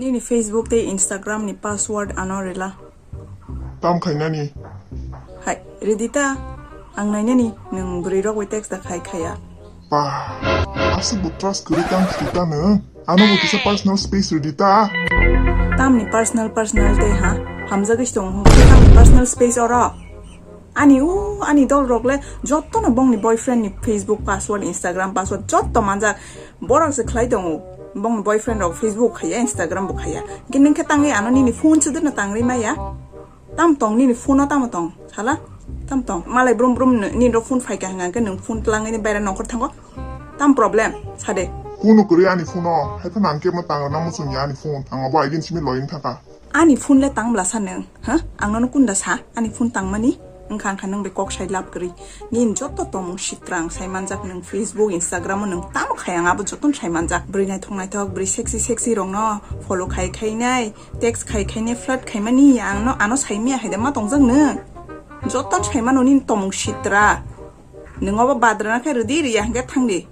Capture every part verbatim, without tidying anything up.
Nini Facebook tei Instagram ni password ano rila. Tam khainani? Hai, ridi ta. Ang nainani, nwng bwrwi rok bai text da khai khaya. Ba, aswk bo trust kwrwi tang khita nwng. Ano bo kisa personal space ridi ta. Tamni personal, personal tei ha? Hamjagwi se tongo hwn khe tamni personal space oro. Ani o, ani dol rok le jotto no bongni boyfriend ni Facebook password, Instagram password jotto manjak. Borok se khlai tongo. Bongni boyfriend rok Facebook khaiya, Instagram bo khaiya. Hwnkhe nwng khe tangwi ano nini phone se dwno tangwi maya. Tam tong nini phone o tamo tong? Sala? Tam tong? Malai brum brum ni, nini rok phone phaikha hwnkha hwnkhe nwng phone twlangwi ni baira nongkhor thango. Tam problem? Sade. Kuno kwrwi ani phone o. Hai phano ang kebo tang rwna muchung ya ani phone. Ang abo aigin simi loying thangkha. Ani phone le tang bwla sa nwng? Ha? Ang nono kunda sa? Ani phone tangmani? Wngkha wngkha nwng bai kok sai lab kwrwi. Nini joto tongmung sitra ang sai manjak nwng Facebook, Instagram o nwng tamo khai ang abo jotono sai manjak. Bwrwi naithok naithok, bwrwi sexy sexy rokno follow khai khainai. Text khai khaine flirt khaimani ya ang no ano saimaya hai da ma tongjak nwng. Joto saimano nini tomung sitra. Nwng obo badrana khe rwdi rwya hwnkhe thangdi.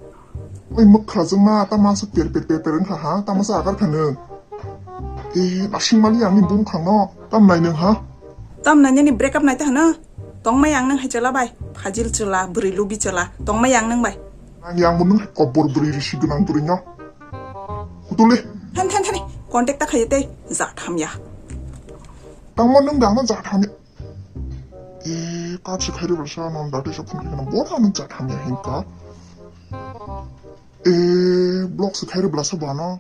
Oi mwkhrajwng ma tamo aswk per per per per wngkha ha, tamo sa agar kha nwng. E, lasing mali ani bumkhang no, tam nai nwng ha? Tam nai nini break up nai ta hwno. Tongmai ang nwng hai chwla bai. Phajil chwla, bwrwi lubi chwla. Tongmai ang nwng bai. Nang yang bo nwng hai kobor bwrwi risi gwnang bwrwi no. Hutuli. Than than thani. Contact ta khayo tei. Jat hamya. Tangmo nwng dano jat hamya. E, kap se khairi bwlasa non dati sa phone khaina bora nwng jat hamya hinka. E, block se khairi bwlasa bano.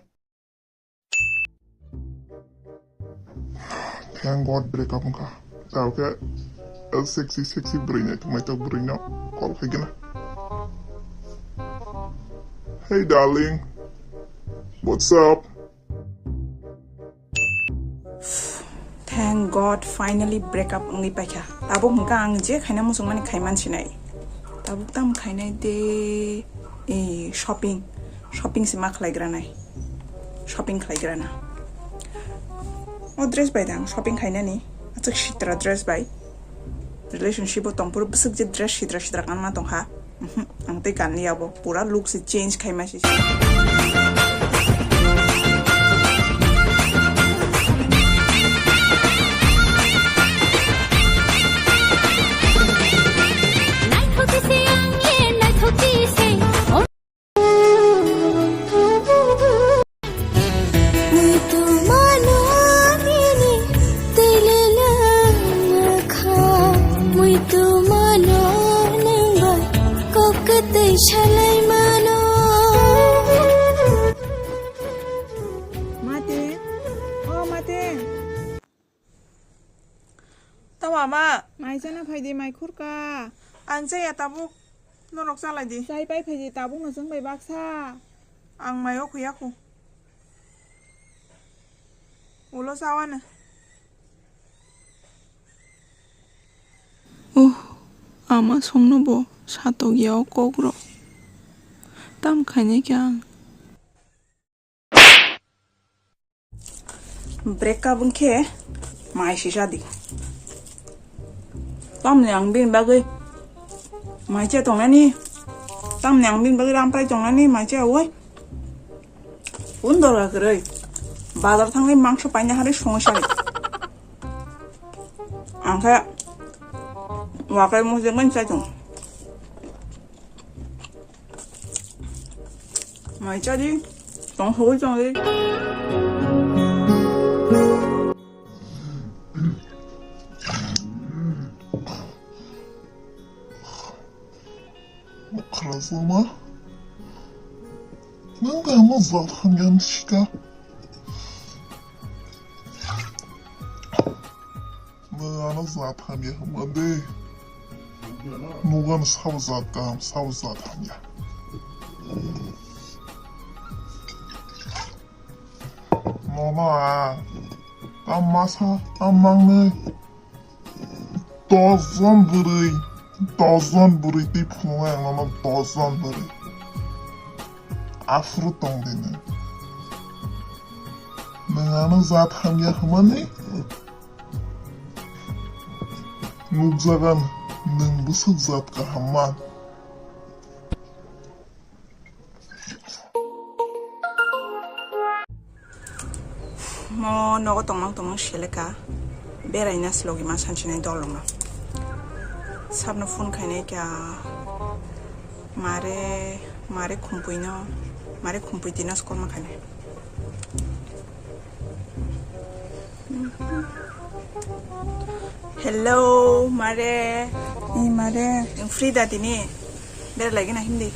Thank God break up wngkha. Tao khe sexy sexy bwrwi nai tongmai tok bwrwi no call khai gana. Hey darling, what's up? Thank God finally break up wngwi paikha. Tabuk hwnkha ang je khaina muchungmani khaiman sinai. Tabuk tam khainai de, e, shopping. Shopping se ma khlaigra nai. Shopping khlaigra na. O dress bai dang shopping khainani. Achuk sitra dress bai. Relationship o tongphuru bwswk je dress sitra sitra kanma tongkha. Mhm, ang tei kanliya bo. Pura look se change khaima se. Naithok se ang ye, naithok se. Muitu mano nini twi leleng wngkha, muitu mano nwng bai kok kwtwi salai mano. Mate, o mate. Tamo ama? Mai chana phaidi, mai khurka. Ang chaya tabuk. Norok chalai di. Chai pai phaidi, tabuk no chwng bai baksa. Ang mai o khuya khu. Ulo chawano. Oh, ama songno bo satok ya o kok rok. Tam khainai khe ang. Break up wngkhe mai sisa di. Tamni ang bini bagwi mai cha tongnani, tamni ang bini bagwi ramprai tongnani mai cha oi. Un dorga kwrwi bazar thangwi mangso paina harwi songwi sari. Ang khe wakai mujungmani chai tongo. Mai cha di, tong sogwi tong di. Kharasama, nang kamo jat hamya sika. Nwng ano jat hamya hwnma de. Nwng ano sabo jat kaham, sabo jat hamya. Nono ang tam masa, tam mangnwi. Dos jon bwrwi, dos jon bwrwi twi phunuknai ang nono dos jon bwrwi. Aphuru tong di nwng. Nwng ano jat hamya hwnmani? Nukjagan nwng bwswk jat kaham man. Mo nogo tongmang tongmang seleka. Beraina slogi ma sansinai dolongno. Sabno phone khainai kya mare, mare khumpui no, mare khumpui tino skorma khainai. Hello, mare. I mare. Free da tini? Bera lagi na hindi?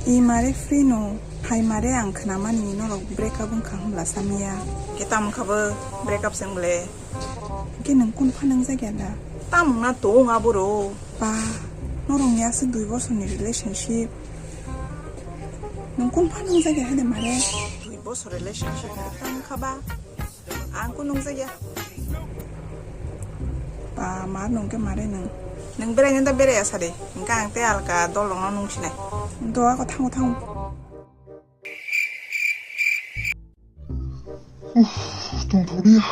I mare free no. Hai mare ang khnamani norok break up wngkha hwnla samya. Ke tam wngkha bo break up se wng le. Ke nwng kun pha nang jagya da? Tam wngna to wng aboro. Ba, norok ni aswk dui bosor ni relationship. Nwng kun pha nang jagya hai de mare? Dui bosor relationship tam wngkha ba? Ang ko nungjakya. Ba, mar nung ke mare nung. Nung berai nung da berai asa de. Hingke ang te alka dol rong no nung sinai. Do ako thango thango. Uff, tong tholiya.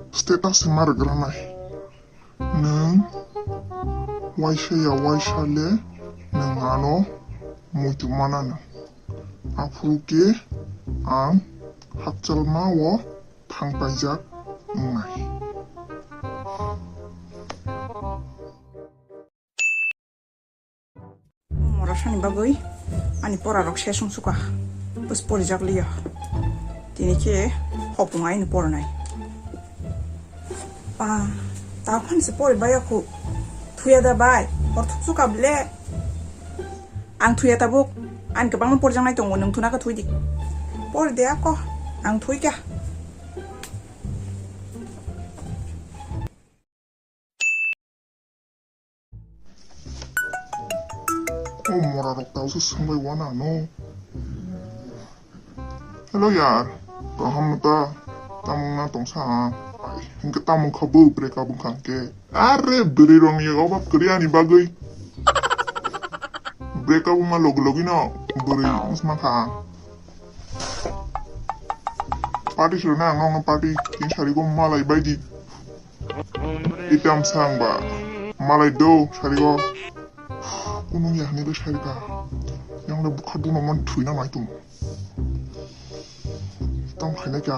Status se mar granai. Nwng waisa ya waisa le nwng ano muitu mana nwng. Aphuru khe ang hakchalma o thang paijak wngnai. Morasani bagwi ani porarok se sung suka. Bus porijak liya. Tini khe hopung aini pornai. Pa, ta khan se pori baya khu. Thuya da bai. Hor thuk suka ble. Ang thuya tabuk. Ani kwbangma porjak nai tongo, nwng thuna khe thui di. Pori de ako. Ang thui kha. O mora rok tau se sungbai wana no. Hello yar, kaham no ta, tamung na tongsa ha. Ai, hingke tamung kha bo break up wngkha hingke. Are bwrwi rok ni obab kwrwi ani bagwi. Break up wngma logi logi no bwrwi wngma kha. Party siro na ang no party tin sari go malai bai di. Itam sang ba malai do sari go. Kunung ya ni be sari ka. Yang le bukha duno man thui na mai tum. Tam khai na ka.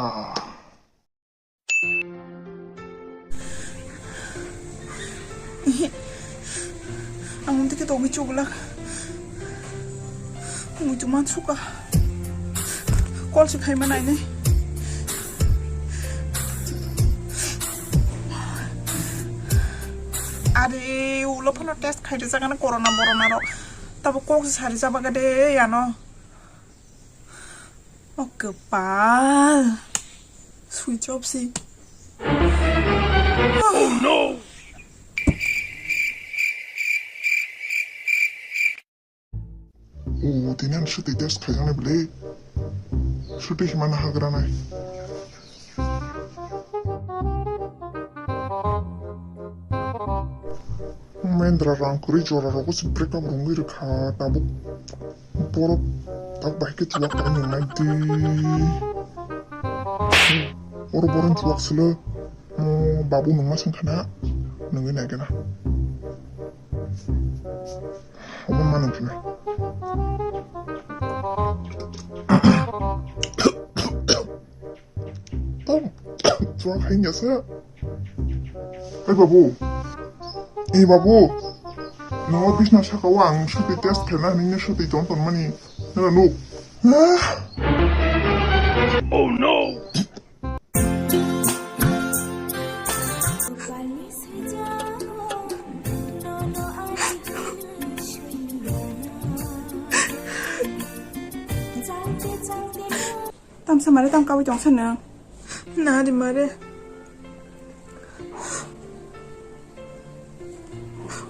Ang tike tongwi chuglak. Muitu mansuka. Call se khaima nainai. Are, ulo phano test khairi jagana corona borona ro. Tabo kok se sari jabaga de yano. O kwpal. Switch off si. Oh no! O, tini ang sutwi test khaijaknai bwle. Sutwi himano hagranai. Mendra rang kwrwi jora rogo se break up rwngwi rwkha tabuk. Borok tak bai khe chuwak tongmani nai di. Oro borok chuwak silo. Mo babu nungma song khana nungwi nai gana. Omo ma nung khana. Tong, chuwak hai ya sa. Oi babu. Eh babu. No bisna saka wa ang sutwi test khana nini sutwi ton ton mani. Nana nuk. Oh no. Tamsa mare tam kawi tongsa nang. Na di mare.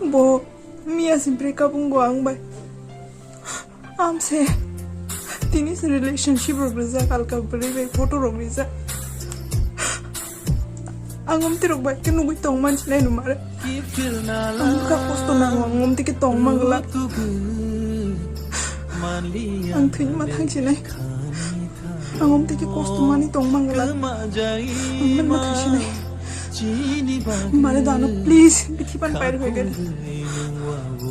Bo miya si break up wngbo ang bai. Amse tini se relationship rok rijak, alka bwrwi bai photo rok rijak. Ang omti rok bai khe nugwi tong man sinai no mare. Ang kha kosto nango, ang omti khe tong mangla. Ang thwima thang sinai. Ang omtwi khe kosto mani tong mangla. Ang man ma thai sinai. Mane dano please bithi pan pair hoigari.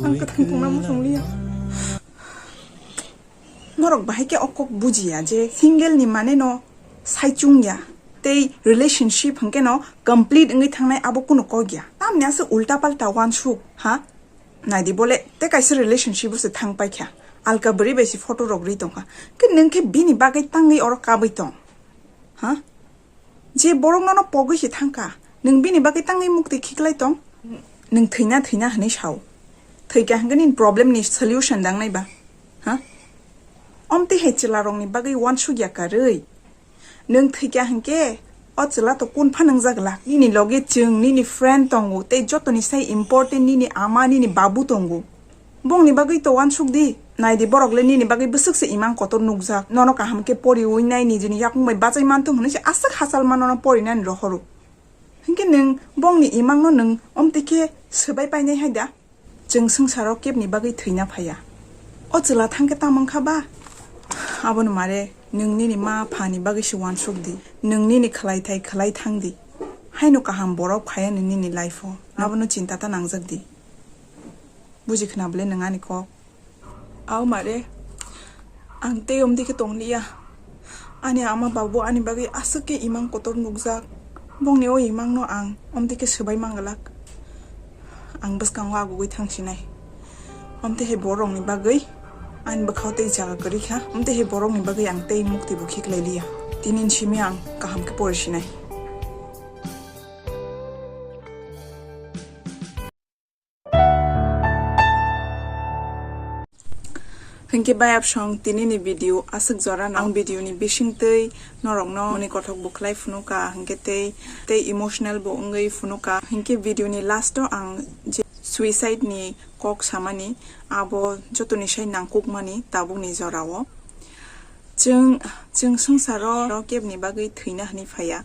Ang kwthang tongna muchung liya. Norok bahai khe o kok bujiya je single ni mane no sai chungya. tei relationship hwnkhe no complete wngwi thangnai, abo kunu kok ya. Tamni aswk ulta palta wansuk, ha? Naidi bole, tei kaisa relationship o se thang paikha, alka bwrwi bai se photo rok rwi tongkha. Khe nwng khe bini bagwi tangwi oro kabwi tong, ha? Je borok nono pogwi se thangkha, nwng bini bagwi tangwi mukti khiklai tong? Nwng thwina thwina hwnwi sao. Thwikha hwnkhe nini problem ni solution dangnai ba? Ha? Omtwi hai chwla rokni bagwi wansuk ya karwi. Nwng thwikha hwnkhe o chwla to kun pha nwngjak glak? Nini loge chwng, nini friend tongo, tei jotoni sai important nini ama, nini babu tongo. Bongni bagwi to wansuk di. Naidi, borok le nini bagwi bwswk se imang kotor nukjak. Nono kaham khe poriwi nai, nijini yakung bai bachai manthung hwnwi se aswk hachal mano no porinani rohoro. Hinkhe nwng bongni imangno nwng omtwi khe swbai painai hai da? Chwng swngcharo kebni bagwi thwina phaiya. O chwla thangkhe tamo wngkha ba? Abono mare nwng nini ma phani bagwi se wansuk di. Nwng nini khwlaithai khwlai thang di. Haino kaham borok phaiya nini life o. Abono chinta ta nangjak di. Buji khna bwle nwng ani kok? Au mare, ang tei omdi khe tong liya. Ani ama babu ani bagwi aswk khe imang kotor nukjak. Bongni o imangno ang omdi khe swbai manglak. Ang bwskango agugwi thangsinai. Omtwi hai borokni bagwi ani bwkhao tei jaga kwrwi kha. Omtwi hai borokni bagwi ang tei mukti bo khiklai liya. Tini simi ang kaham khe porisinai. Hinkhe bayapsong tinini video aswk jora no. Ang video ni bisingtwi norokno moni kothok bo khlai phunukha, hinkhe tei, tei emotional bo wngwi phunukha. Hinkhe video ni last o ang je suicide ni kok samani, abo jotoni sai nangkukmani tabukni jorao. Chwng, chwng swngcharo kebni bagwi thwina hwnwi phaiya.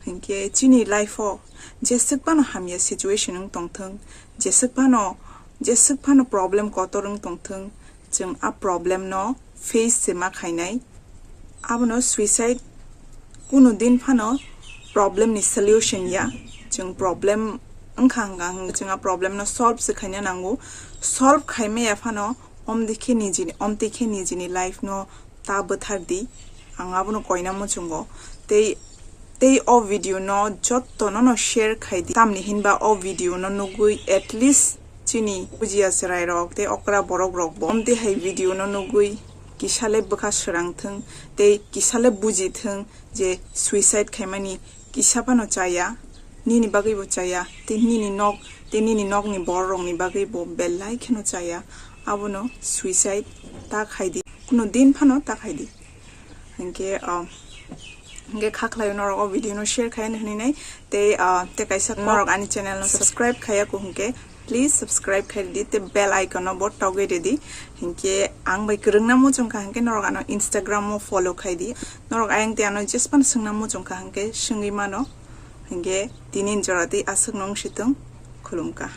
Hinkhe chini life o jeswk phano hamya situation wng tongthwng, jeswk phano, jeswk phano problem kotor wng tongthwng, chwng a problem no face se ma khainai. Abono suicide kunu din phano problem ni solution ya. Chwng problem wngkha hwnkha hwnkhe chwng a problem no solve se khaina nango. Solve khaimaya phano omdi khe nijini, omtwi khe nijini life no ta bwthar di. Ang abono koina muchungo. Tei, tei o video no jotto no no share khai di. Tamni hinba o video no nugwi at least chini bujiya chwrai rok tei okra borok rok bo omtwi hai video no nugwi kisa le bwkha swrang thwng tei kisa le buji thwng je suicide khaimani kisa phano chaya, nini bagwi bo chaya, tei nini nok, tei nini nokni borok rokni bagwi bo belai kheno chaya. Abono suicide ta khai di, kuno din phano ta khai di. Hinkhe, ah, hinkhe kha khlai norok o video no share khai hwnwi nai, tei, ah, tei kaisa norok ani channel no subscribe khaiya kho hinkhe please subscribe khai di, tei bell icon no bo togwi redi. Hinkhe ang bai kwrwngna muchung kha hinkhe norok ano Instagram o follow khai di. Norok ayang tei ano jespan swngna muchung kha hinkhe swngwi mano. Hinkhe tini jora tei aswk nung situng khulumkha.